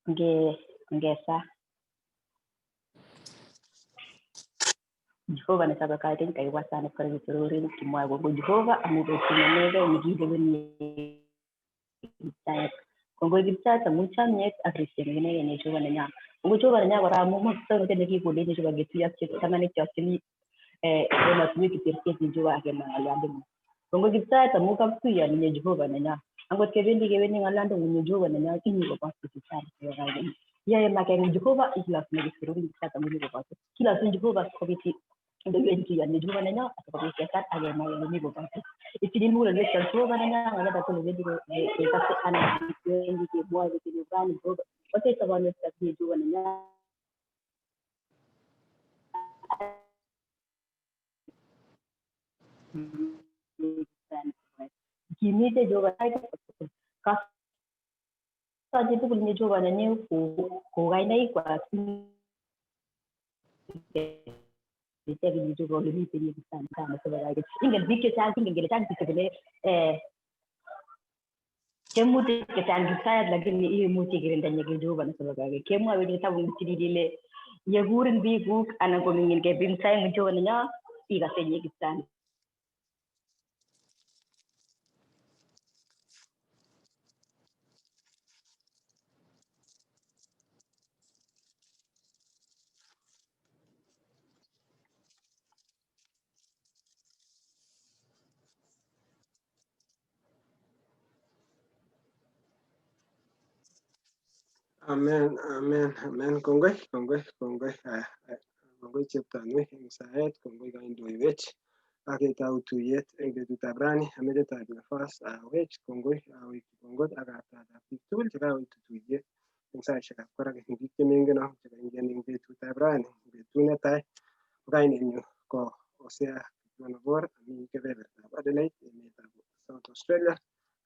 Ngesa Jehova nesabakaiten kaiwasana kore kimwa kongoi Jehova amu betunenege nikileweni Kiptayat. Kongoi Kiptayat amu chomyet ak ripset nekinegen Jehova nenyo. Kongoi Jehova nenyo kora amu mosoknotet nekikonech Jehova ketuiyo ak chamanik chemi emotinwek cheterterchin Jehova ak kemwa ng'olyondeng'ung. Kongoi Kiptayat amu kaptuiyon inye Jehova nenyo. Angot kebendi ng'olyondeng'ung Jehova nenyo imi koboto Kiptayat. Yoe makeng'ung Jehova ilosune kipsiruri Kiptayat amu imi koboto. Kilosun Jehova sikobit ndoiwen kiyonye Jehova nenyo asikobit kesar ak kemwa kele mi koboto. Itchinin mugulelwekyok Jehova nenyo ng'olyot tugul wendi kekose anan wendi kemwoe kele Jehova. Otech sobonwekchok inye Jehova nenyo. Kimite Jehova kasto chitugul inye Jehova nenyu ko kainaikwak ichek inye Jehova ole miten inye Kiptayat. Ingen biik chechang, kingen kele chang biik chebune tiemutik chechang Kiptayat, lakini imuchi kirinda inye Jehova nesabakake. Kemwowech kitabut netilil ile yekurin biikuk anan koming'in kebin saeng'ung Jehova nenyo, ikase inye Kiptayat. Amen, amen, amen. Kongoi, kongoi, kongoi. Kongoi Cheptanui eng saet, kongoi kaindoiwech ak ketau tuyet eng betutab rani. Ameche taib nafas awech kongoi, awekyi kongoi ak atachab biik tugul chekakoitu tuyet eng saishekab koraki, eng biik chemengen chekaingian eng betutab rani, betut netai. Ko kainenyu ko Hosea Kipkonobor, ami kebebertab Adelaide, emetab South Australia,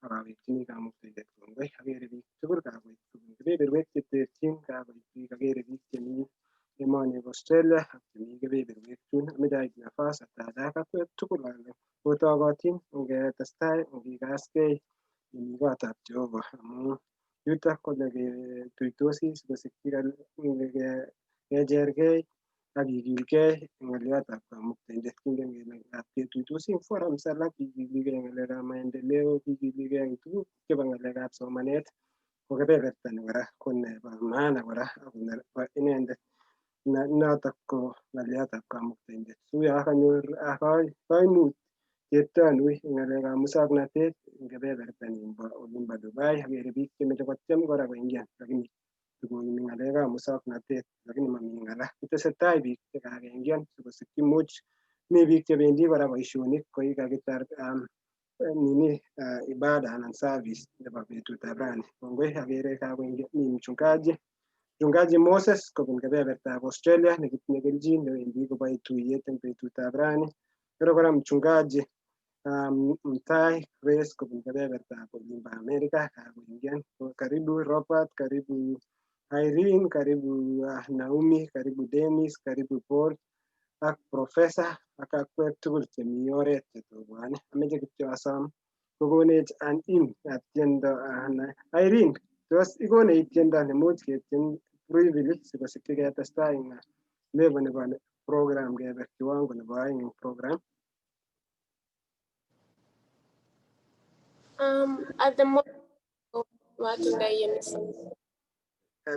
ak awekchini Kamuktaindet kongoi. Akere biik tugul kakoit kobun kebeberwek cheterchin, kakoit biik, akere biik chemi emoni bo Australia ak chemi kebeberwek chun. Ameche aib nafas atachak akwek tugul ale otogotin, ongetestai, ongikaskei emi kotab Jehova amu yutok ko oleketuitosi sikosikyi kechergei ak kikilgei eng ng'olyotab Kamuktaindet. Kingen kele ngap ketuitosi eng forums alak, kikiligei eng ng'alekab maendeleo, kikiligei eng tuguk chebo ng'alekab somanet, ko kebeberta ni kora ko nebo maana kora ako nebo inendet notok ko ng'olyotab Kamuktaindet. Suya kanyor kaimut Cheptanui eng ng'alekab musoknotet eng kebeberta nimbo olimbo Dubai. Akere biik chemeche kotyem kora koingian, lakini tukoimi ng'alekab musoknotet, lakini mami ng'ala. Kitesetai biik chekakengian sikosikyi much mi biik chebendi kora boisionik koi kakitar nini ibada anan service nebo betutab rani. Kongoi, akere kakoingia mi mchungaji Moses kobun kebebertab Australia nekitinye kelchin newendi koboe tuyet eng betutab rani. Kero kora mchungaji Mtai Grace kobun kebebertab olimbo Amerika kakoingian. Karibu Robert, karibu Irene, karibu Naomi, karibu Dennis, karibu Paul ak Professor ak akwek tugul chemi oret chetobwone. Ameche kityo asom kokonech an hymn ab tiendo. Irene, tos ikonech tiendo nemuch ketien briefly sikosikyi ketestai eng level nebo program, kebe kiwango nebo aeng eng program? At the moment, matindoi any song.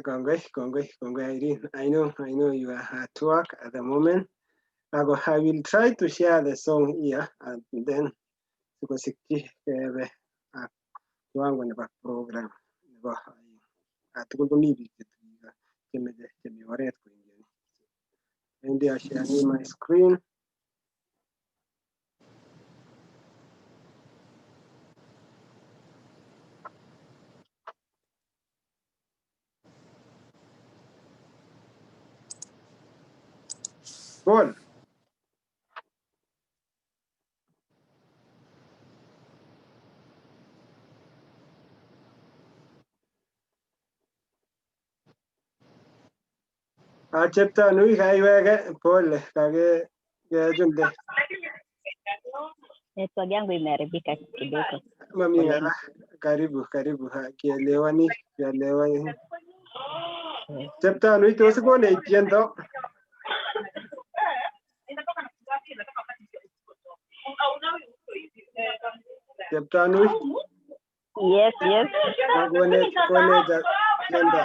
Kongoi, kongoi, kongoi Irene. I know you are at work at the moment. I will try to share the song here and then sikosikyi kebe ak kiwango nebo program nebo aeng. Tugul komi biik chemeche chemi oret koingiani. Endi ashare my screen. Paul. Cheptanui kaiweke, pole kakechunde. Network yangu imeharibika kidogo. Mami Poleni. ng'ala, karibu karibu, kielewani kielewani. Cheptanui, tos ikonech tiendo? Cheptanui. Yes. Konech tiendo.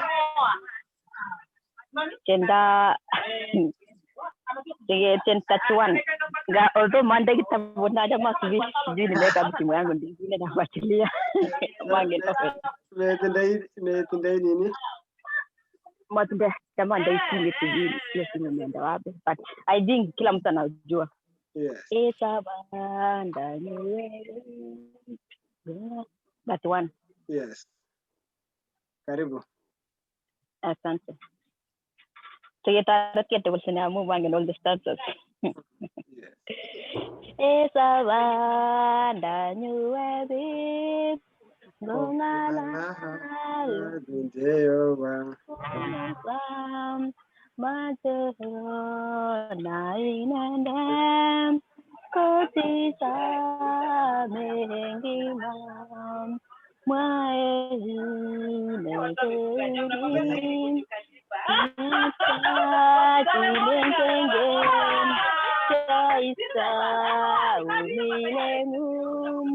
Tienda Sige, 10:31. Nga, although Monday kitabu na jamaa sijui nimeweka simu yangu ndingine nafuatilia. Mange tofe. Metindoi nini? Matunda jamaa ndio simu sijui hiyo simu imeenda wapi. But I think kila mtu anajua. Yes. Esabanda That one. Yes. Karibu. Asante. Sige, tarat tugul sinamu mangen all the stanzas. Yes. Esabanda nyuwebit Ngongalal Jehovah. Sam Majero nainandem Kotisa mengimam Mwae Kinengengem Chaisa umilengum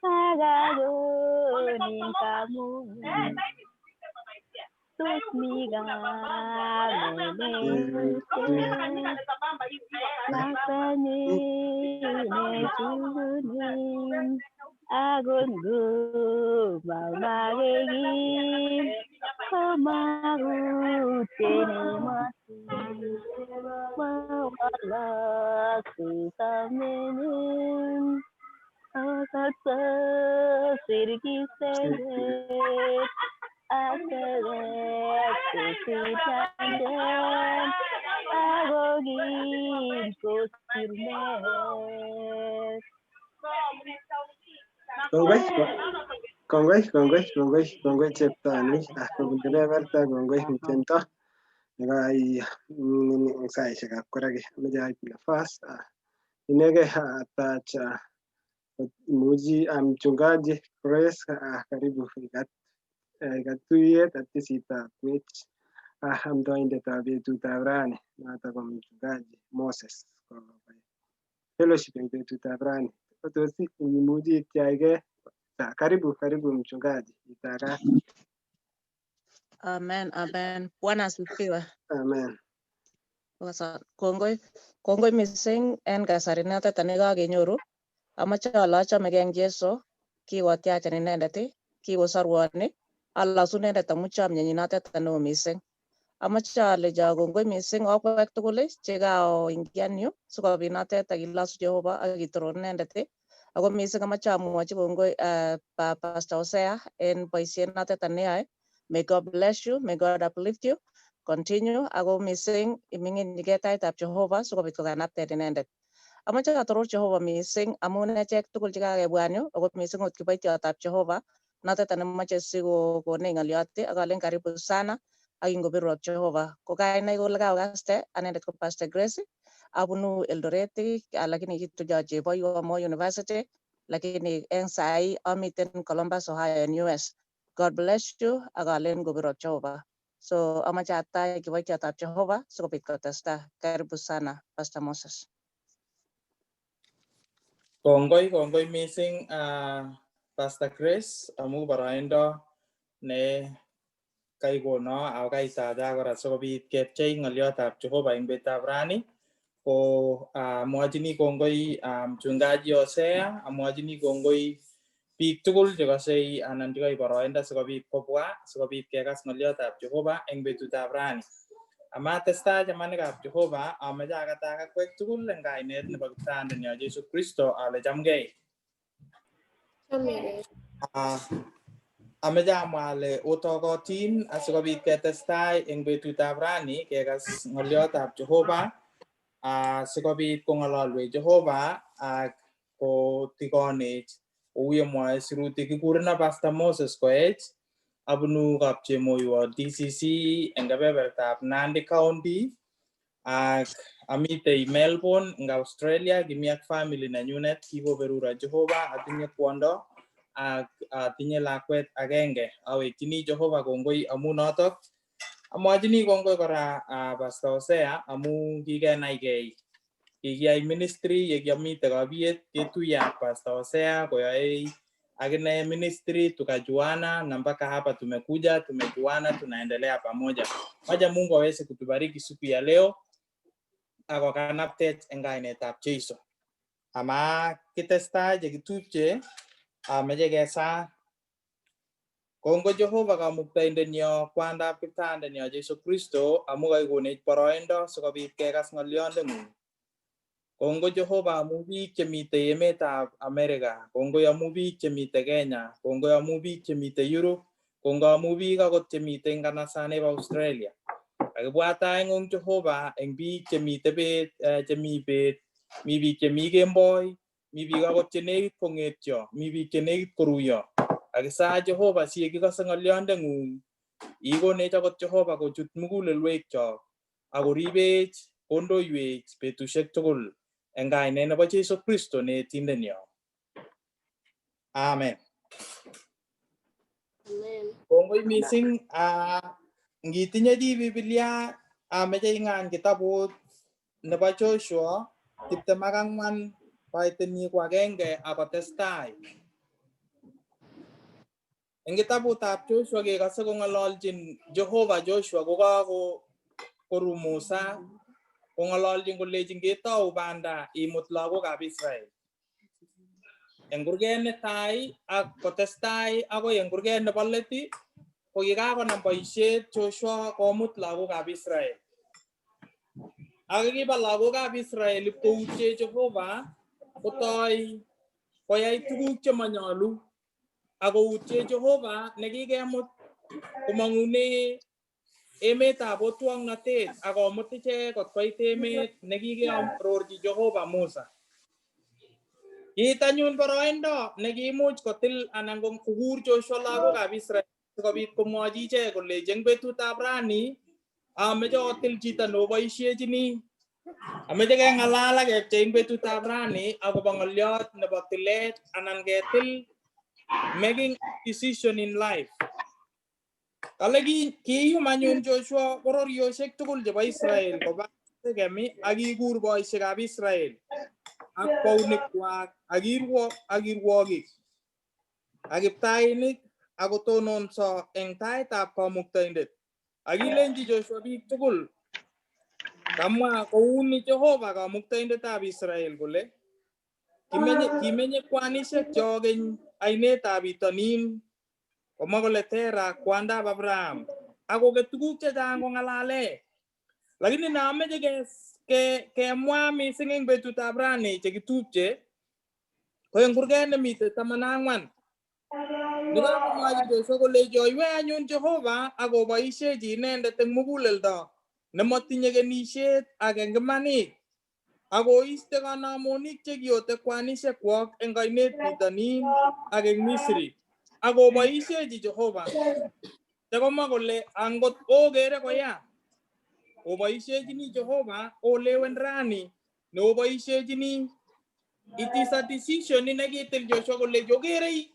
Agagonin kamu Tusmiga Masani nechunin Agungu mamagegin Kamaru tenimasi Mawala susaminin Akata sirgisendet Akere kusitanden Agogin kusirmet. Kongoi, kongoi, kongoi, kongoi, kongoi Cheptanui. Kobun kebeberta kongoi tiendo nekai eng saishekab koraki. Ameche aib nafas inegei atach imuchi mchungaji Grace, karibu ikat tuyet ak tisitabwech amdoindetab betutab rani noto ko mchungaji Moses fellowship eng betutab rani. Tos imuchi ityaige? Karibu, karibu mchungaji itagat. Amen, amen. Bwana asifiwe. Amen. Kongoi, kongoi missing en kasari notet nekakenyoru. Amache ale achamegei eng Jesu, kikotyachan inendet, kikosorwon, alosu inendet amu chomyenyin notet neo missing. Amache ale kongoi missing okwek tugul chekaoingian yu sikobit notet akilosu Jehova ak kitoron inendet. Ako missing amache amwochi kongoi Pastor Hosea en boisiet notet neyoe. May God bless you, may God uplift you. Continue ako missing iming'in taitab Jehova sikobit kokanapten inendet. Amache atoror Jehova missing amun echek tugul chekakebwa en yu ako missing ot kiboityotab Jehova notet nemoche sikokonech ng'olyot ak alen karibu sana ak ingobirwok Jehova. Ko kainai kole kaokaste anendet ko Pastor Grace, abunu Eldoret lakini kitucho cheboiwo Moi University lakini en sai amiten Columbus, Ohio en US. God bless you ak alen ngobirwok Jehova. So amache atach kiboityotab Jehova sikobit kotesta. Karibu sana Pastor Moses. Kongoi, kongoi missing Pastor Grace amu boroindo ne kaikono ako kaitacha kora sikobit kepchei ng'olyotab Jehova eng betutab rani. Ko amwachini kongoi mchungaji Hosea, amwachini kongoi biik tugul chekosei anan chekaib boroindo sikobit kobwa sikobit kekas ng'olyotab Jehova eng betutab rani. Amatestai chamanikab Jehova, amache akatak akwek tugul eng kainet nebo Kiptayandenyo Jesu Kristo ale chamgei. Chamegei. Amache amwa ale otokotin asikobit ketestai eng betutab rani kekas ng'olyotab Jehova sikobit kong'ololwech Jehova ak kotigonech kou yemwoe sirutik. Kikureno Pastor Moses Koech, abunu Kapchemoiwo DCC eng kebebertab Nandi County ak amitei Melbourne eng Australia. Kimi ak family nenyunet, kikoberuro Jehova, atinye kwondo ak atinye lakwet agenge. Awekchini Jehova kongoi amu notok. Amwachini kongoi kora Pastor Hosea amu kikenaigei kikiyai ministry yekiamite Kabiet ketuiye ak Pastor Hosea koyoe akine ministry tukajuana, na mpaka hapa tumekuja tumejuana, tunaendelea pamoja. Wacha Mungu aweze kutubariki siku ya leo akokanaptech eng kainetab Jesu. Ama kitestai chekitupche ameche kesaa. Kongoi Jehova kamuktaindenyo kwandab kiptaandenyo Jesu Kristo amu kaikonech boroindo sikobit kekas ng'olyondeng'ung. Kongoi Jehova amu biik chemitei emetab Amerika, kongoi amu biik chemitei Kenya, kongoi amu biik chemitei Europe, kongoi amu biik akot chemitei nganasani bo Australia. Kakibwat taing'ung Jehova eng biik chemitei beet, chemi beet, mi biik chemi kemboi, mi biik akot chenekit kong'etyo, mi biik chenekit koruiyo. Kakisaa Jehova si yekikose ng'olyondeng'ung ikonech akot Jehova kochut mugulelwekchok akoribech kondoiwech betusiek tugul eng kainet nebo Jesu Kristo neetindenyo. Amen. Amen. Kongoi mising ngitinye chi Biblia ameche ing'any kitabut nebo Joshua 24 baitenyi ko agenge akotestai. Eng kitabutab Joshua kekose kong'ololjin Jehova Joshua kokako koru Musa kong'ololjin kolechin ketou banda imut lagokab Israel. Eng kurget netai ak kotestai akoi eng kurget nebo let ko kikakonam boisiet Joshua komut lagokab Israel. Ak kiba lagokab Israel ipkoutye Jehova kotoi koyai tuguk chemanyolu akoutye Jehova nekikemut komang'une emetab otwong'notet akomut ichek kot koit emet nekikearorchi Jehova Musa. Kiit anyun boroindo nekiimuch kotil anan kokur Joshua lagokab Israel sikobit komwochi ichek kolechi eng betutab rani ameche otil chito neoboisiechini. Ameche keng'alal ak kepchei eng betutab rani akobo ng'oliot nebo tilet anan ketil making a decision in life. Kale kiiyum anyun Joshua bororiosiek tugul chebo Israel koba Shechem ak kikur boisiekab Israel ak bounikwak ak kirwokik ak kiptainik ak kotononso eng taitab kamuktaindet. Ak kilenji Joshua biik tugul, kamwa kouni Jehova kamuktaindetab Israel kole kimenye kwanisiek chok keny ainetab bitonin komwa kole Tera kwandab Abraham akoket tuguk chechang kong'alale. Lakini naameche kemwa mising eng betutab rani chekitupche ko eng kurget nemitei 14. Nekakomwochi Joshua kolechi oiwe anyun Jehova akoboishechi inendet eng muguleldo nemotinye kenisiet ak eng imanit akoiste kanamonik chekiote kwanishekwok eng ainet bitonin ak eng Misri akoboishechi Jehova. Chekomwa kole angot okere koya oboishechini Jehova olewen rani neoboishechini. It is a decision nekitil Joshua kole okere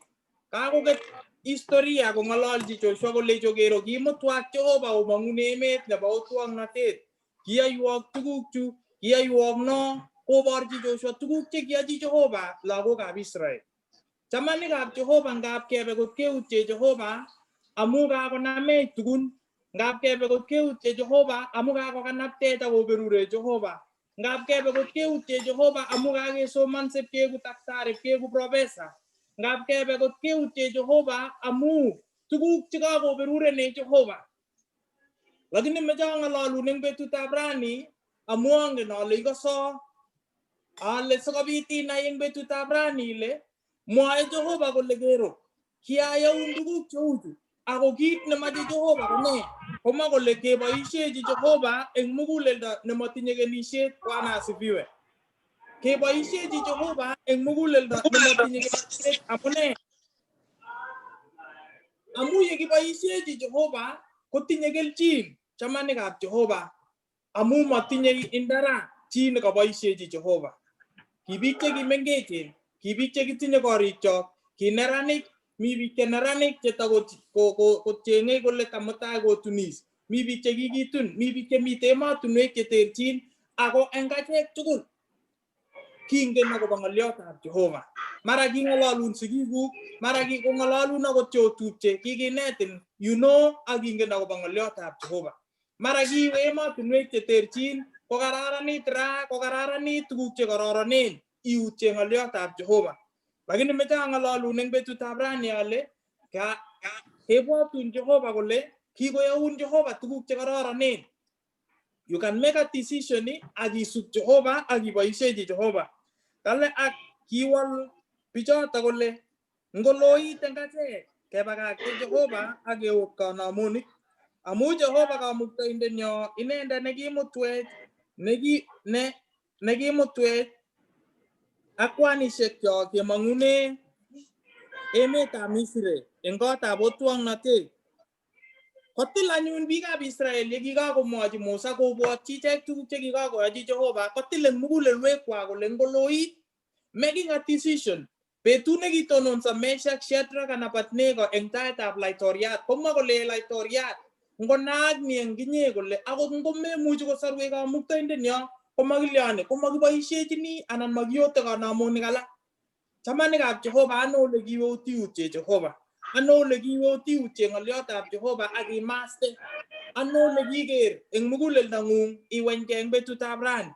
kakoket historia kong'ololchi Joshua kolechi okere kimutwak Jehova omong'un emet nebo otwong'notet. Kiyoiwok tuguk chu, kiyoiwok no, koborchi Joshua tuguk chekiyochi Jehova lagokab Israel. Chamanikab Jehova ngap kebe kot keutye Jehova amu kakonamech tugun, ngap kebe kot keutye Jehova amu kakokanaptech akoberurech Jehova. Ngap kebe kot keutye Jehova amu kakesomanse pkeku daktari, pkeku professor. Ngap kebe kot keutye Jehova amu tuguk chekakoberurenech Jehova. Lakini meche ang'ololun eng betutab rani amu angen ale ikoso ale sikobit inai eng betutab rani ile mwae Jehova kole kero kiayaun tuguk cheuchu ako kit nemache Jehova ko ne? Komwa kole keboishechi Jehova eng muguleldo nemotinye kenisiet. Bwana asifiwe. Keboishechi Jehova eng muguleldo nemotinye kenisiet. Amune? Amu yekiboishechi Jehova kotinye kelchin chamanikab Jehova amu motinye indara chi nekaboishechi Jehova. Ki biik chekimengechen, ki biik chekitinye korikchok, ki neranik, mi biik che neranik chetakocheng'e kole tamutai kotunis. Mi biik chekikitun, mi biik chemiten emotinwek cheterchin, ako en achek tugul kingen akobo ng'olyotab Jehova. Mara king'ololun sigikuk, mara kikong'ololun akot cheotupche, kikinetin ak ingen akobo ng'olyotab Jehova. Mara kiwe emotinwek cheterchin, kokararanit ra, kokararanit tuguk chekororonen, iutye ng'olyotab Jehova. Lakini meche ang'ololun eng betutab rani ale kebwotun Jehova kole kikoyaun Jehova tuguk chekororonen. You can make a decision ak isub Jehova ak iboishechi Jehova. Kale ak kiwol bichoto kole ngoloit eng achek kebakakte Jehova ak keot kanamonik. Amu Jehova kamuktaindenyo inendet nekimutwech nekimutwech ak kwanishekyok kemong'une emetab Misri eng kotab otwong'notet. Kotil anyun biikab Israel yekikakomwochi Musa kobwotyi ichek tuguk chekikakoyochi Jehova, kotil eng mugulelwekwak kole ngoloit, making a decision. Betut nekitononso Meshach, Shadrach ak Abednego eng taitab laitoriat, komwa kole laitoriat, ngonaak ni eng kinye kole akot ngomemuchi kosorwech kamuktaindenyo, komakilyoni, komakiboishechini anan makiyote kanamonik alak. Chamanikab Jehova, ano ole kiwe otiutye Jehova? Ano ole kiwe otiutye ng'olyotab Jehova ak imaste? Ano ole kiker eng muguleldang'ung iwenyke eng betutab rani?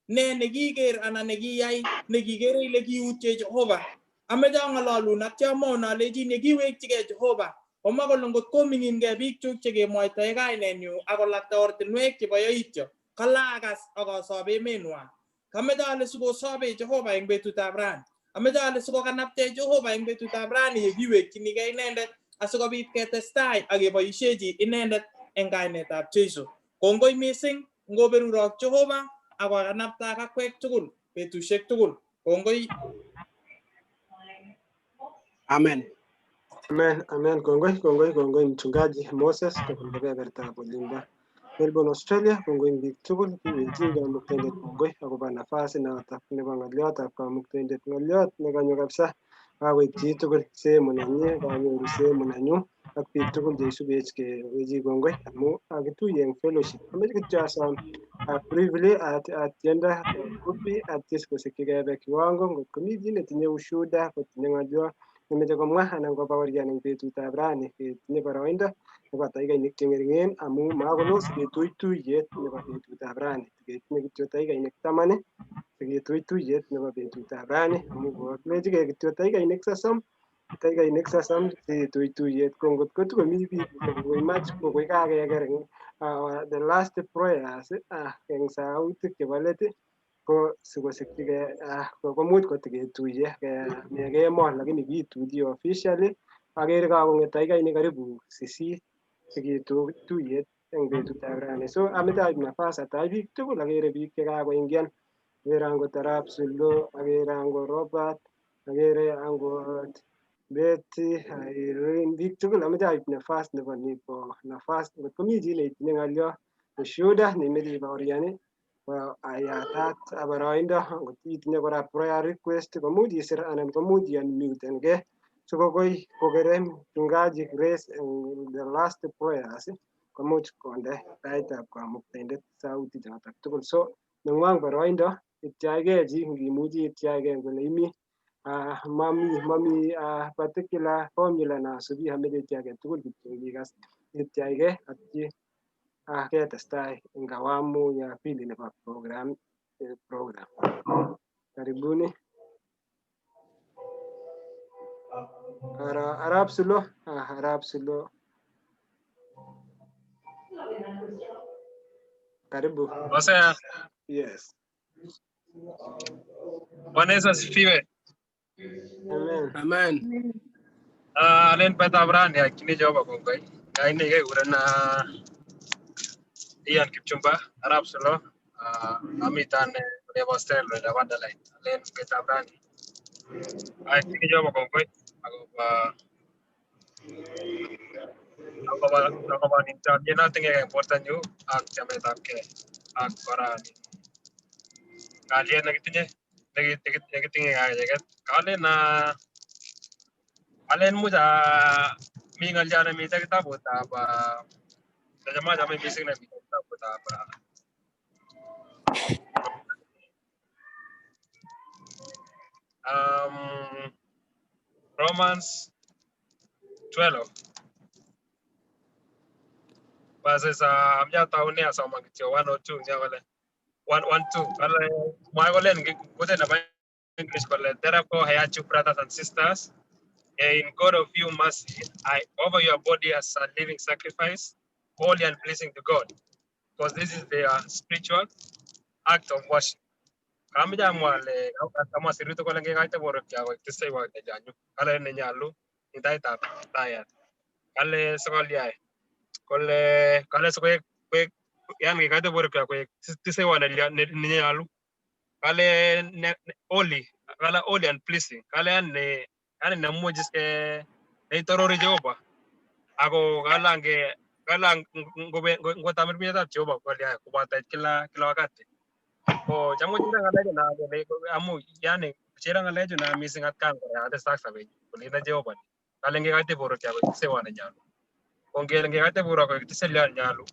Ne nekiker anan nekiyai nekikere ile kiutye Jehova? Ameche ang'ololun ak amwaun alechin yekiwekchigei Jehova, komwa kole ngot koming'inkei biikchuk chekemwoitoe kainenyu ak kolakta ortinwek chebo yoityo, kale akas ak asob emenwa. Kameche ale sikosobech Jehova eng betutab rani. Ameche ale sikokanaptech Jehova eng betutab rani yekiwekchinigei inendet asikobit ketestai ak keboishechi inendet eng kainetab Jesu. Kongoi mising ngoberurok Jehova ak kokanapta ak akwek tugul betusiek tugul. Kongoi. Amen. Amen, amen. Kongoi, kongoi, kongoi Mchungaji Moses kobun kebebertab olimbo Melbourne, Australia. Kongoi biik tugul kiwekyin kamuktaindet kongoi akobo nafasi notok nebo ng'olyotab kamuktaindet, ng'olyot nekanyo kabisa kakoib chitugul sehemu nenyi, kanyoru sehemu nenyu ak biik tugul cheisubech kewechi kongoi amu kakituye eng fellowship. Ameche kityo asom briefly atiendo fupi at least kosikyi kebe kiwango ngot komi chi netinye ushuhuda, kotinye ng'olyo nemeche komwa anan kobaorian eng betutab rani, ketinye boroindo nebo takikainik cheng'ering'en amu makoloo siketui tuyet nebo betutab rani. Ketinye kityo takikainik 10 siketui tuyet nebo betutab rani amu kokilechigei kityo takikainik 30, takikainik 30 siketui tuyet. Ko ngot kotokomi biik koimach kokoi kakeker eng the last prayers eng sautik chebo let ko sikosikchigei komuch kotiketuiye kemo, lakini kituiye officially akere kakong'et takikainik karibu 8 siketui tuyet eng betutab rani. So ameche aib nafas atach biik tugul, akere biik chekakoingian, akere angot Arap Sulo, akere angot Robert, akere angot Betty, Irene, biik tugul ameche aib nafas nebo nibo nafas ngot komi chi netinye ng'olyo, ushuhuda nemeche ibaorian, ayatat boroindo. Ngot itinye kora prayer request komuch isir anan komuch i-unmute sikokoi kokere Mchungaji Grace eng the last prayers komuch konde taitab kamuktaindet sauti chotok tugul. So nengwang boroindo, ipchaigei chi ngimuchi ipchaigei eng ole imi. Mami particular formula nasubi, ameche chi age tugul kityo ngikas ipchaigei atchi ketestai eng awamu ya pili nebo program. Karibuni. Arap Sulo, Arap Sulo. Karibu. O sea, Yes. Bwana Yesu asifiwe. Amen. Amen. Alen betab rani akini Jehova kongoi. Kaine kekurena Ian Kipchumba, Arap Sulo. Amitan olebo Australia olebo Adelaide. Alen betab rani. Akini Jehova kongoi akobo nin chomyet notinye eng bortonyu ak chametabgei ak kora kalyet nekitinye nekitinye acheket. Kalen alen much mi ng'olyo nemiten kitabutab Jamaa chame missing na kitabutab Romans 12 verses amja taune asoma kityo 1 or 2 nya kole 1 1 2 kale mwae kole kute nebo English kole, "Therefore I urge you, brothers and sisters, in God of you mercy, I offer your body as a living sacrifice, holy and pleasing to God, because this is their spiritual act of worship." Kameche amwa ale kamwa sirutik kole ngekaite borwekchok koik tiseiwok nenyanyu kale nenyalu eng taitab Kiptayat. Kale sikolyai kole kale sikoek koek yani kekaite borwekchok koik tiseiwot nenyalu kale holy, kale holy and pleasing, kale yani nemuch is neitorori Jehova ako kale ange kale ngotamirmiretab Jehova kolya kobotech kila kila wakati. Ko cham kochere ng'alechu na kole amu yani chere ng'alechu na missing atkan kora atestai ak sobenyu kole ine Jehova ni kale ngekaite borwekchok koik tiseiwot nenyalu. Ko ngele ngekaite borwek koik tiseiwot nenyalu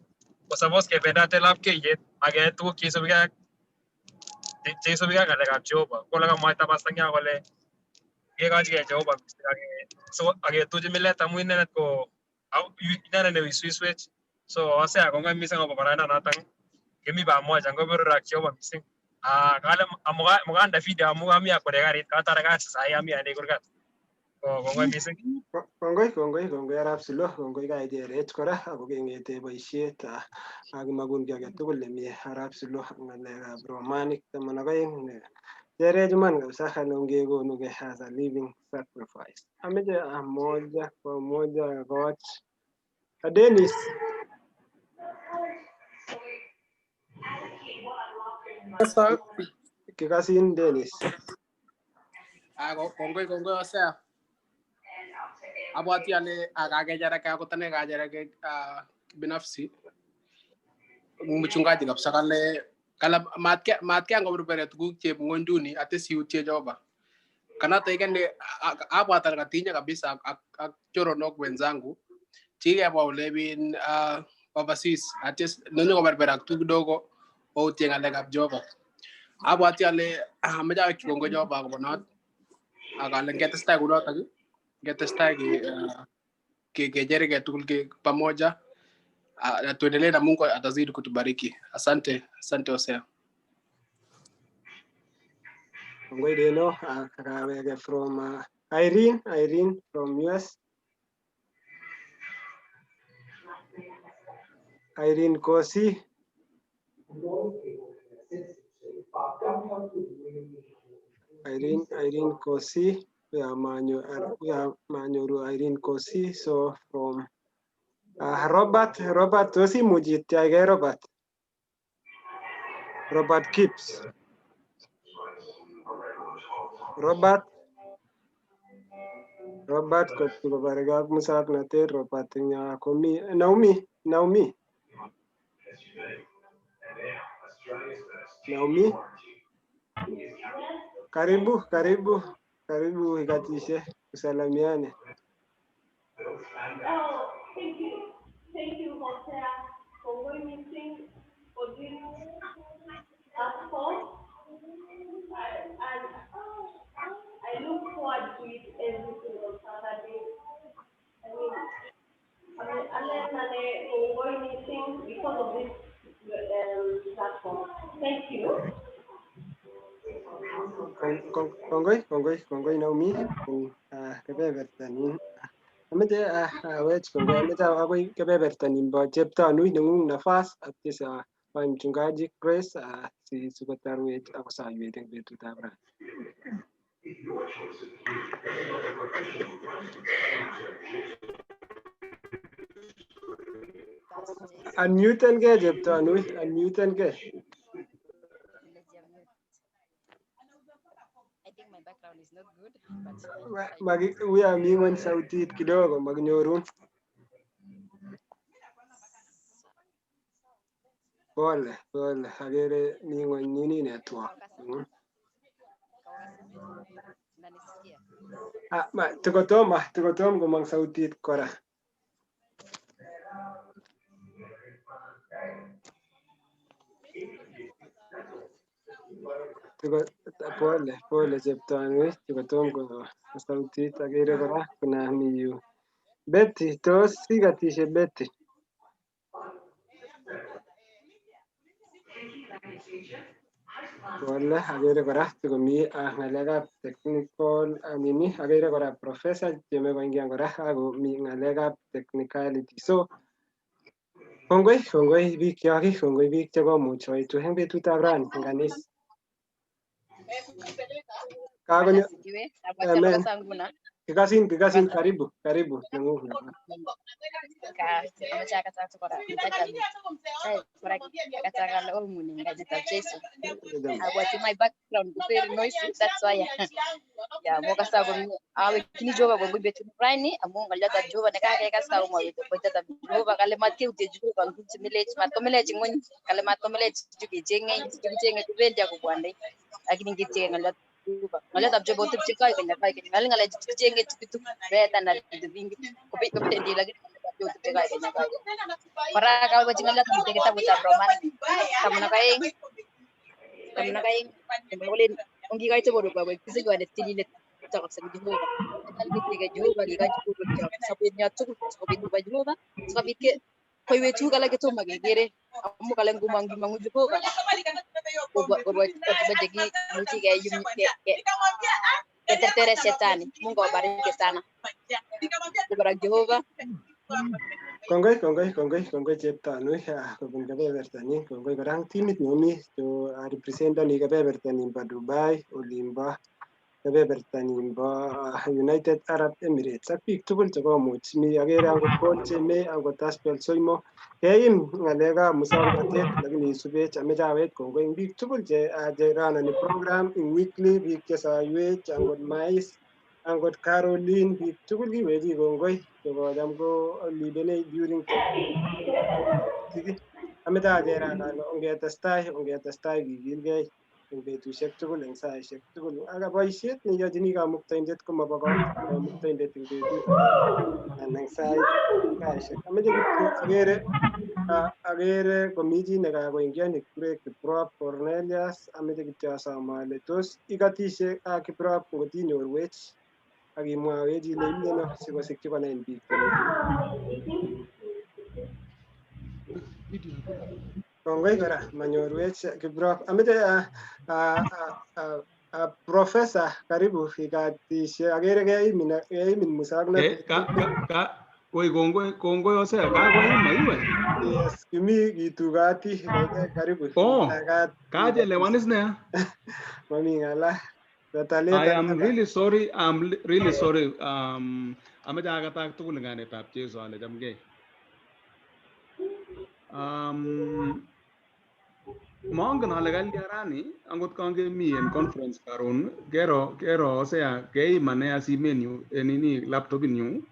ko suppose kebendate lapkeiyet ak keyai tuguk cheisubigei ak ng'alekab Jehova. Ko olekamwaita pastor eng yo kole kekochigei Jehova missing ak so aketuch milet amu inendet ko inendet newiswiswech. So Hosea, kongoi missing akobo boroindo noton kimi pamoja ngoberuro ak Jehova missing. Ah, kale mukande video amu ami akwere karit katare kasi sahi ami ane kurgat. Ko kongoi missing. Kongoi, kongoi, kongoi arap Silo, kongoi kaicherech kora ako keng'ete boisiet ak kimakun kiy age tugul nemie arap Silo ak ng'alekab Romanik 12 ne cherech iman kabisa ongekonu as a living sacrifice. Ameche moja kwa moja koch Dennis. Sasa Kikasin Dennis. Ah, kongoi, kongoi Hosea. Abwati ale akakechereke akot ane kachereke binafsi mchungaji kabisa kale kala matke matke angoberbere tuguk chebo ng'wonynduni ate siutye Jehova. Kanata ikene abwat ale katinye kabisa ak choronok wenzangu chikikebwa olebin overseas ate nonyo koberberak tu kidogo outie ng'alekab Jehova. Abwati ale ameche awekchi kongoi Jehova akobo not ak ale ngetestai kunotok ngetestai kechereke tugul pamoja na tuendelee na Mungu atazidi kutubariki. Asante, asante Hosea. Kongoi Deno akaweke from Irene, Irene from US. Irene Kosi. Irene, Irene Kosi. We are manyoru Irene Kosi. So from Robert, Robert tos imuch ityaigei Robert? Robert Gibbs. Robert Robert kotko kobargei ak muswoknotet Robert eng yo komi Naomi, Naomi. Naomi. Karibu, karibu, karibu ikatishe usalamiane. Oh, thank you. Thank you, Hosea, for witnessing for this platform. And I look forward to it every single Saturday. I mean, ale kongoi missing because of this platform. Thank you. Kongoi, kongoi, kongoi Naomi eng kebebertanin. Ameche awech kongoi, ameche akoi kebeberta nimbo Cheptanui nengung nafas atisa kwa mchungaji Grace si sikotarwech akosaywech eng betutab ra. Unmuten Cheptanui, unmuten. I think my background is not good, but Magi uya mi ng'weny sautit kidogo makinyorun. Pole, pole, akere mi ng'weny nini network. Unanisikia? Ah, ma, tukotom komong sautit kora. Pole pole Cheptanui, chikotom ko sautit. Akere kora kuna mi yu Betty, tos ikatishe Betty? Pole, akere kora tikomi ng'alekab technical nini, akere kora professor cheme koingian kora ako mi ng'alekab technicality. So kongoi, kongoi biik kyok, kongoi biik chekomuch oitu eng betutab rani eng kanis. Kakonyo. Amen. Kikasin, kikasin, karibu, karibu. Nengung. My background is very noisy, that's why. Yeah, mokasa awekini Jehova kongoi betut rani amu ng'oliotab Jehova nekakekas kakomwowech koitatab Jehova kale matkeutye Jehova eng tuguk chemelech matkomelech ing'weny kale matkomelech chu kecheng'e chu kicheng'e kobendi akobwonei lakini ngitieke ng'oliot Jehova ng'oliotab Jehova kotepche koi keny ak koi keny ng'alek ng'alek chu kicheng'e chu bitu meet anan bitu vingi kobendi lakini ng'oliotab Jehova kotepche koi keny ak koi keny. Kora kaboibochi ng'oliot nemiten kitabutab Romanik 12 kolen ongikoite borwekwak koik kisigonet tililet kabisa Jehova. Kitieke Jehova kikochi borwekyok sobenyo tugul sikobit koba Jehova sikobit koiwech tuguk alak chetomo kekere amu kale ngumong kimong'u Jehova komoche kimuchi keyum ketertere shetani. Mungu awabariki sana. Kobarak Jehova. Kongoi, kongoi, kongoi, kongoi Cheptanui kobun kebebertanyin. Kongoi kora ang timit nemi to representani kebeberta nimbo Dubai, olimbo kebeberta nimbo United Arab Emirates ak biik tugul chekomuch mi akere angot Paul Chemei, angot Aspel Soimo keim ng'alekab muswoknotet lakini isubech. Ameche awech kongoi eng biik tugul che che ranani program eng weekly, biik chesoiwech, angot Mais, angot Caroline, biik tugul kiwechi kongoi chekocham ko leadenech during. Ameche acherat ale ongetestai, ongetestai kikilgei eng betusiek tugul eng saisiek tugul ak boisiet neyochini Kamuktaindet komobo Kamuktaindet eng betut anan eng sait saisiek. Ameche kityo akere komi chi nekakoingian nekikure Kiprop Cornelius. Ameche kityo asom ale tos ikotishe Kiprop ngot inyorwech ak imwawech ile imi ano sikosikyi konain biik chemi. Kongoi kora manyorwech Kiprop. Ameche Professor, karibu ikatishe. Akere keimin muswoknotet. Ka ka ka woi, kongoi, kongoi Hosea, kakoima iwe. Yes, kimi kitugati. Karibu. Oh, Itagat. kachelewan is nea. Mami ng'ala. I am really sorry. I'm really sorry. Amache akatak tugul eng kainetab Jesu ale chamgei. Mongen ale kalya rani angot kangemi en conference karon kero Hosea keima nea simenyu en nini laptop inyu.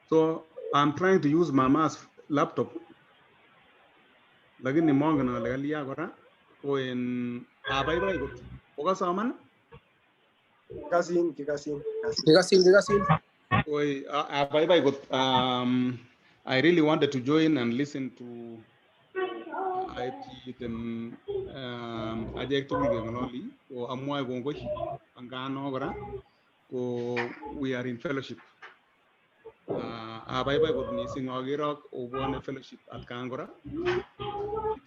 So I'm trying to use mama's laptop. Lakini mongen ale kalya kora ko en abaibai kot. Kokasoman? Kikasin, kikasin. Kikasin, kikasin. Oi, abaibai kot. I really wanted to join and listen to aipchi achek tugul keng'ololi ko amwoe kongoi angano kora ko we are in fellowship. Abaibai kot mising akerok obwone fellowship atkan kora.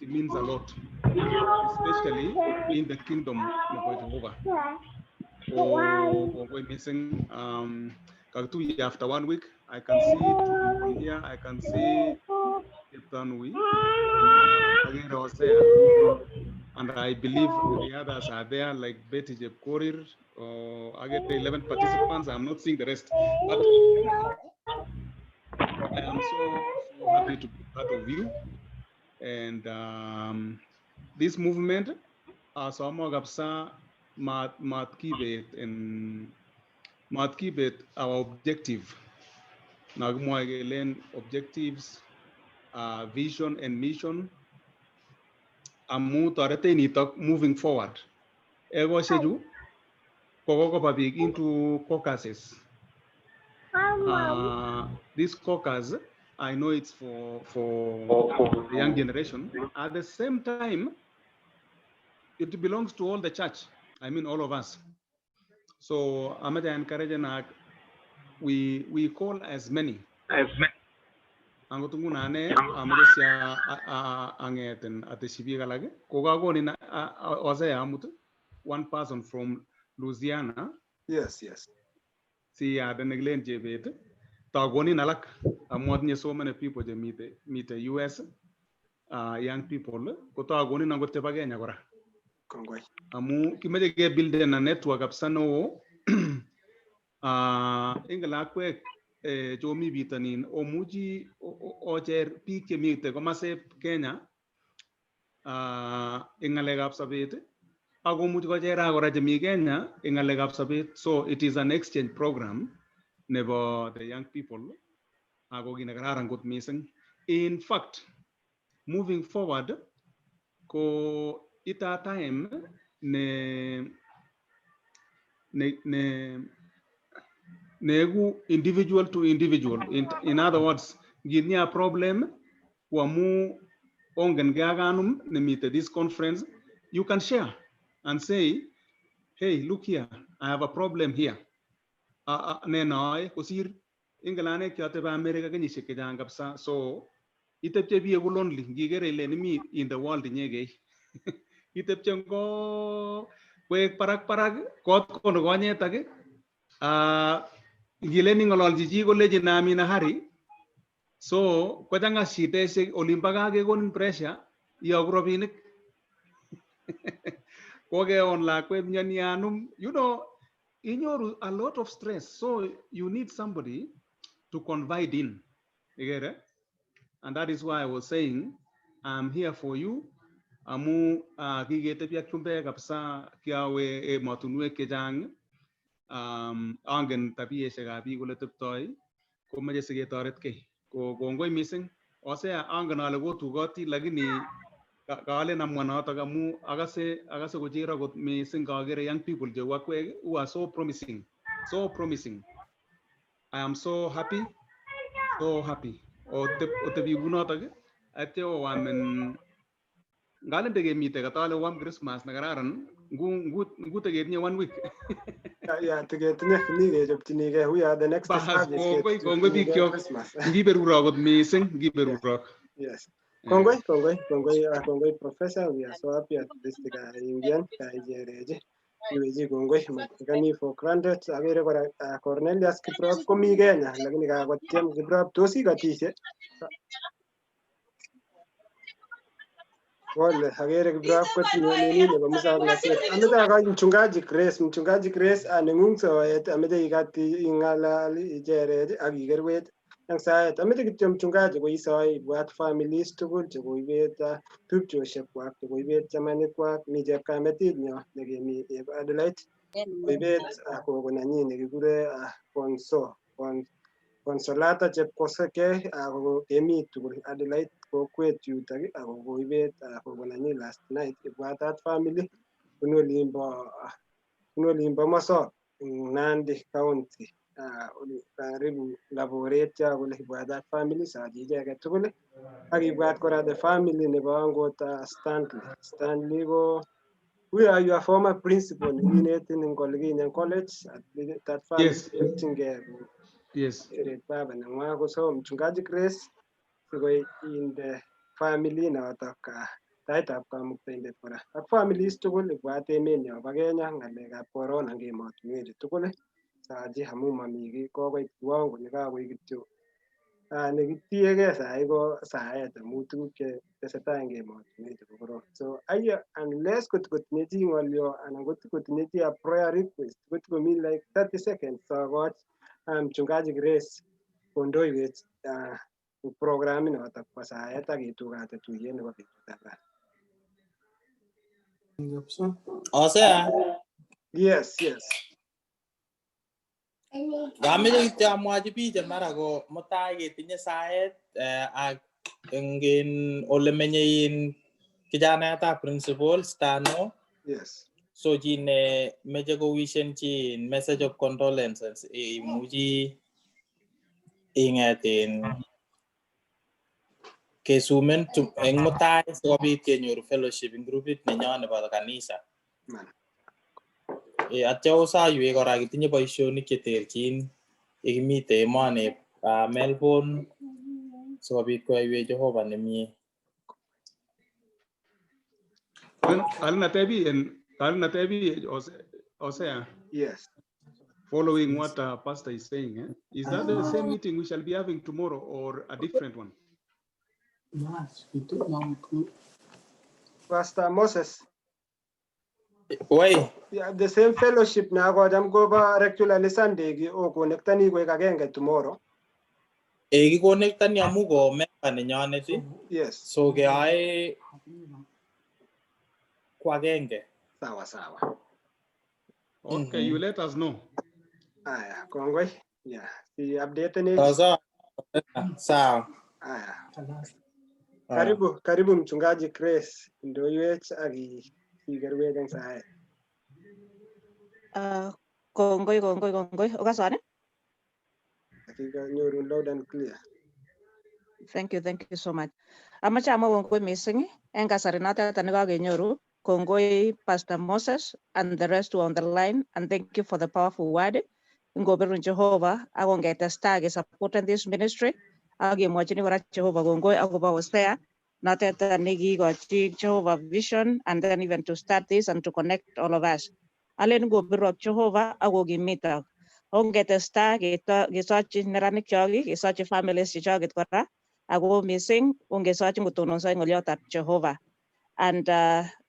It means a lot, especially in the kingdom nebo Jehovah. Ko kongoi mising kakituye after one week. I can see two people here. I can see Cheptanui, Akere Hosea, and I believe the others are there, like Betty Jepkorir, or I get 11 participants. I'm not seeing the rest, but I am so, so happy to be part of you. And this movement, asomo kabisa mat kibet en mat kibet our objective. Nakimwoe kelen objectives, vision and mission amu toretech nitok moving forward. Ekoshechu ko kokoba biik into caucuses. This caucus, I know it's for the young generation. At the same time, It belongs to all the church. I mean, all of us. So amache encourage na we call as many. Angot nguno ane amache sia ang'eten atesyi biik alak kokakonin Hosea amut one person from Louisiana. Yes. Si aden nekilen Chebet takonin alak amu atinye so many people chemite mite US, young people ko takonin angot chebo Kenya kora. Kongoi. Amu kimeche kebuilden a network kabisa neo. Ingen lakwek chomi bitonin omuchi ocher biik chemite komasep Kenya eng ng'alekab sobet ak komuchi kochera kora chemi Kenya eng ng'alekab sobet. So it is an exchange program nebo the young people ako kit nekararan kot mising. In fact, moving forward ko ita time ne neeku individual to individual. In other words, ngitinye a problem ko amu ongen gee ak anum nemite this conference, you can share and say, "Hey, look here, I have a problem here." Ne noe kosir ingen ane kiatebe America kenyisiek chechang kabisa, so itepche biik ko lonely ngikere ile imi in the world inyegei itepche ngo koek parak parak kot kono konyetak. Ngilen ing'ololchi chi kolechin I'm in a hurry, so kochang'a shideshek olimbo gaa kekonin pressure iyoku rabinik kokeon lakwet mioni anum, inyoru a lot of stress, so you need somebody to confide in, ikere. And that is why I was saying I'm here for you amu kiketebi ak chumbek kabisa kiawe emotinwek chechang, angen tabieshekab biik ole teptoi komoche siketoretkei. Ko kongoi mising Hosea, angen ale kotukoti lakini kalen amwa notok amu akase kochero kot mising kakere young people cheu akwek who are so promising, so promising. I am so happy, so happy otebi kunotok atya owamen ngalen tekemite katale wam Christmas nekararan ngu teketinye one week. Yeah, tiketinye kimi kechopchinigei. We are the next Bas, service. Kongoi, kongoi biik Kechopchinigei kyok. Christmas. Ngiberurok kot mising, ngiberurok. Yes. Kongoi, kongoi, kongoi, kongoi, Professor. We are so happy at least kaingian, kaijereji. Iweji kongoi, matikani for granted. Agere kora Cornelius Kiprop komi Kenya, lakini kakotiem Kiprop tos ikotishe. Pole, agere Kiprop kotinye nini nebo muswoknotet. Ameche akoch Mchungaji Grace, Mchungaji Grace, nengung soet, ameche ikat ing'alal icherech ak ikerwech eng saet. Ameche kityo mchungaji koisoi ibwat families tugul chekoibet tupchoshekwak, chekoibet chamanikwak, mi chepkametit nyo nekemi Adelaide, koibet kogo nenyi nekikure Konso, Consolata Chepkosgei, ako kemi tugul Adelaide kokwet yutok ako koibet kogo nenyi last night. Ibwatat family bunu olimbo Mosop eng Nandi County, karibu Laboret yo kole ibwatat family sachi icheket tugul ak ibwat kora the family nebo angot Stanley. Stanley ko we are your former principal nekinetin eng Olikinye College at that family chopchingei Eret baba neng'wa kosom Mchungaji Grace sikoi inde family notok taitab kamuktaindet kora ak families tugul ibwat emenyo bo Kenya ng'alekab corona eng emotinwechu tugul sachi amu mami kiy kokoit kiwango nekakoik kityo nekitiegei sahi ko saet amu tuguk che tesetai eng emotinwechu ko korom. So ayo unless kot kotinye chi ng'olyo anan kot kotinye chi a prayer request kot komi like 30 seconds sokoch Mchungaji Grace kondoiwech programit notok bo saet ak ketukate tuyet nebo betutab ra. Hosea, Yes. Kameche kityo amwachi biik che mara ko mutai ketinye saet ak eng in ole menye in kijanayatab principal Stano. So chi ne meche kowishen chi message of condolences imuchi ing'et in Kesumen eng mutai sikobit kenyoru fellowship eng grupit nenyo nebo kanisa. Atya osaiwek kora kitinye boisionik cheterchin yekimite emoni Melbourne sikobit koyaiwech Jehova nemie. Alina tebi Hosea. Yes. Following what Pastor is saying, eh? Is that the same meeting we shall be having tomorrow or a different one? Pastor Moses. Wai. Yeah, the same fellowship na kocham kobo regularly Sunday ki okonektani koik agenge tomorrow. Kikonektani amu ko member nenyonet. Yes. So keyoe ko agenge. Sawa sawa. Okay, you let us know. Aya, kongoi. Yeah, si update ni. Sawa sawa. Aya. Karibu, karibu Mchungaji Grace ndoiwech ak ikerwech eng saet. Kongoi, kongoi, kongoi. Okasan? Akikanyorun loud and clear. Thank you, thank you so much. Amache amwa kongoi mising en kasari notet nekakenyoru. Kongoi Pastor Moses and the rest who are on the line, and thank you for the powerful word. Ngobirun Jehovah ak ongetestai kesupporten this ministry ak kemwochini kora Jehovah kongoi akobo Hosea notet nekikochi Jehovah vision and then even to start this and to connect all of us. Alen ngobirwok Jehovah ak kokimitok. Ongetestai kesochi neranik chok, kesochi families chechoket kora, ako mising ongesochi kotononso en ng'oliotab Jehovah. And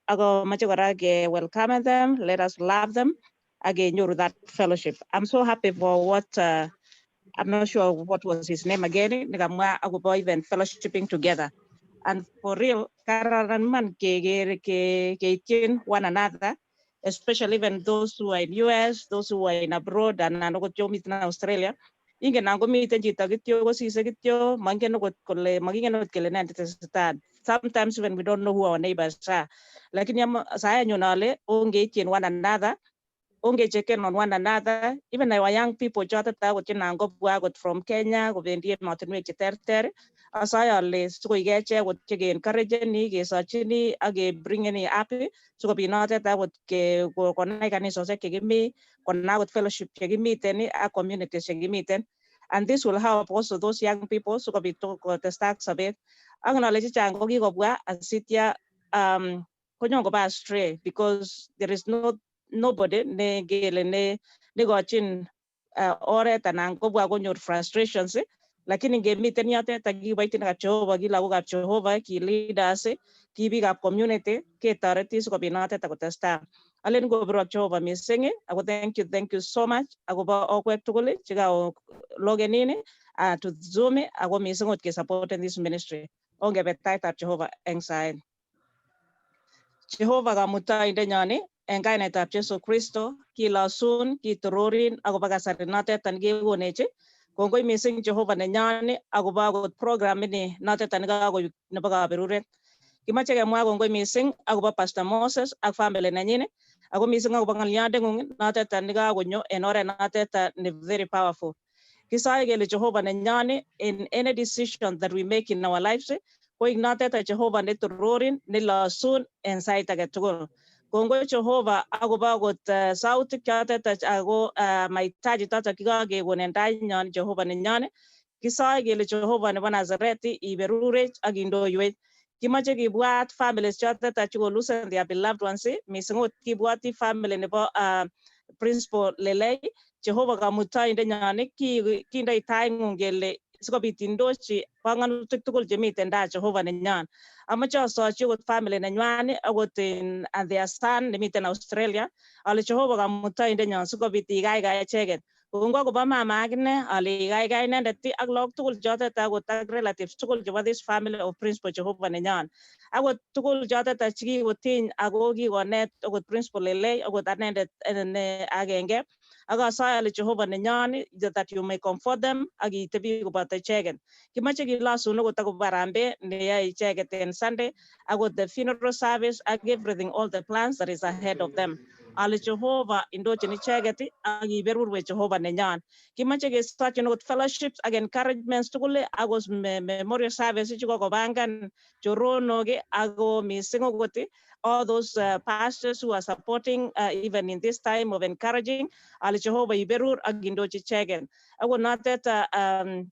ako mache kora ke welcome them, let us love them, ak kenyoru that fellowship. I'm so happy for what, I'm not sure what was his name again, nekamwa akobo even fellowshipping together. And for real, kararan man keker keityin one another, especially even those who are in US, those who are in abroad, and akot chomiten Australia. Ingen angomiten chito kityo kosise kityo, mangen okot kole, makingen okot kele nee netesetai. Sometimes when we don't know who our neighbors are. Lakini sae anyun ale, ongeityin one another, ongechecken on one another, even our young people chotet akot chenan kobwa akot from Kenya, kobendi emotinwek cheterter, asoe ale sikoik echek akot cheke-encourageni, kesochini ak kebringeni up sikobit notet akot konai kanisosiek chekimi, konai akot fellowship chekimiten ak communities chekimiten. And this will help also those young people sikobit kotestai ak sobet. Angen ale chechang ko kikobwa asitya konyon koba astray because there is no nobody ne ngele ne nekochin oret anan kobwa konyor frustrations, lakini ngemiten yotet ak kiboitinikab Jehovah, ki lagokab Jehovah, ki leaders, ki biikab community, ketoreti sikobit notet akotestai. Alen ngobirwok Jehovah mising, ako thank you so much akobo okwek tugul chekao logenin to Zoom, ako mising ot kesupporten this ministry. Ongebe taitab Jehovah eng saet. Jehovah Kamuktaindenyon, en kainetab Jesu Kristo, kilosun, kitororin akobo kasari notet kekonech. Kongoi mising Jehovah nenyon akobo akot program ini notet nekakoib nebo kaberuret. Kimoche kemwa kongoi mising akobo Pastor Moses ak family nenyin, ako mising akobo ng'olyondeng'ung notet nekakonyo en oret notet ne very powerful. Kisoe kele Jehovah nenyon, in any decision that we make in our lives, koik notet Jehovah netororin, nelosun en sait age tugul. Kongoi Jehovah akobo akot sautik chotet ako mahitaji chotok kikakekon en tainyon Jehovah nenyon. Kisoe kele Jehovah nebo Nazareti iberurech ak indoiwech. Kimoche kibwat families chotet chekolusen their beloved ones, mising ot kibwoti family nebo Principal Lelei. Jehovah Kamuktaindenyon, kindoi taing'ung kele sikobit indochi bongonutik tugul chemiten taa Jehovah nenyon. Amoche asochi okot family nenywan akot in and their son nemiten Australia ale Jehovah Kamuktaindenyon sikobit ikaikai icheket. Kongoi akobo mama akine ale ikaikai inendet ak lagok tugul chotet akot ak relatives tugul chebo this family of Principal Jehovah nenyon. Akot tugul chotet chekikotiny ako kikonet akot Principal Lelei akot anendet ne agenge. Ak asoe ale Jehovah nenyon that you may comfort them ak itebi koboto icheket. Kimoche kilosun akot akobo harambee neyoe icheket en Sunday, akot the funeral service ak everything, all the plans that is ahead of them. Ale Jehovah indochin icheket ak iberurwech Jehovah nenyon. Kimoche kesochin okot fellowships ak encouragements tugul akot memorial service chu kokopangan choronok ako mising okot all those pastors who are supporting even in this time of encouraging, ale Jehovah iberur ak indochi icheket. Akot notet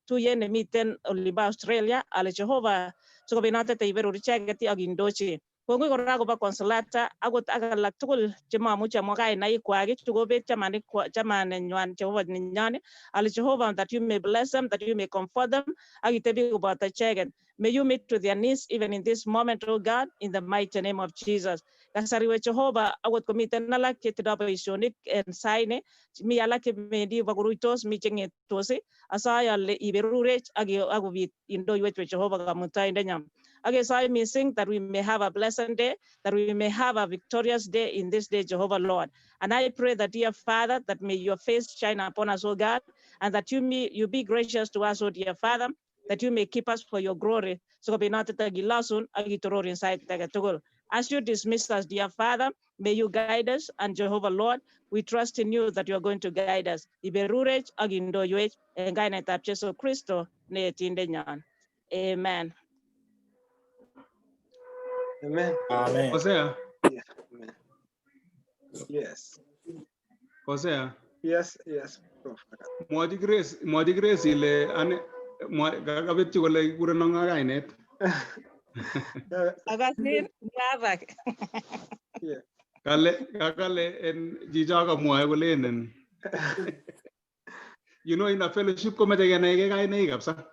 tuyet nemiten olimbo Australia, ale Jehovah sikobit notet iberur icheket ak indochi. Kongoi kora akobo Consolata akot ak alak tugul chemamuchi amwa kainaikwak chukobet chamanenywan Jehovah nenyon, ale Jehovah, that you may bless them, that you may comfort them, ak itebi koboto icheket. May you meet to their needs even in this moment, oh God, in the mighty name of Jesus. Kasariwe Jehovah, akot komiten alak chetindoi boisionik en saini, mi alak chebendi bokoruitos, mi cheng'etos, asoe ale iberurech ak akobit indoiwech Jehovah Kamuktaindenyon. Akesoe mising that we may have a blessed day, that we may have a victorious day in this day, Jehovah Lord. And I pray that, dear Father, that may your face shine upon us, O God, and that you be gracious to us, O dear Father, that you may keep us for your glory. So be not gilasun agitoror inside tagatugul. As you dismiss us, dear Father, may you guide us, and Jehovah Lord, we trust in you that you are going to guide us. Iberurech agindoywech en kainetab Jesu Kristo ne etindenyon. Amen. Amen. Amen. Hosea, Yeah. Amen. Yes. Hosea, Yes, Prof. Mwochi Grace ile ane kakabetchi kole kikurenon ng'o kainet. Akasin mwabak. Kale kakale en chicho kamwoe kolenen in a fellowship komoche kenaige kainaik kabisa.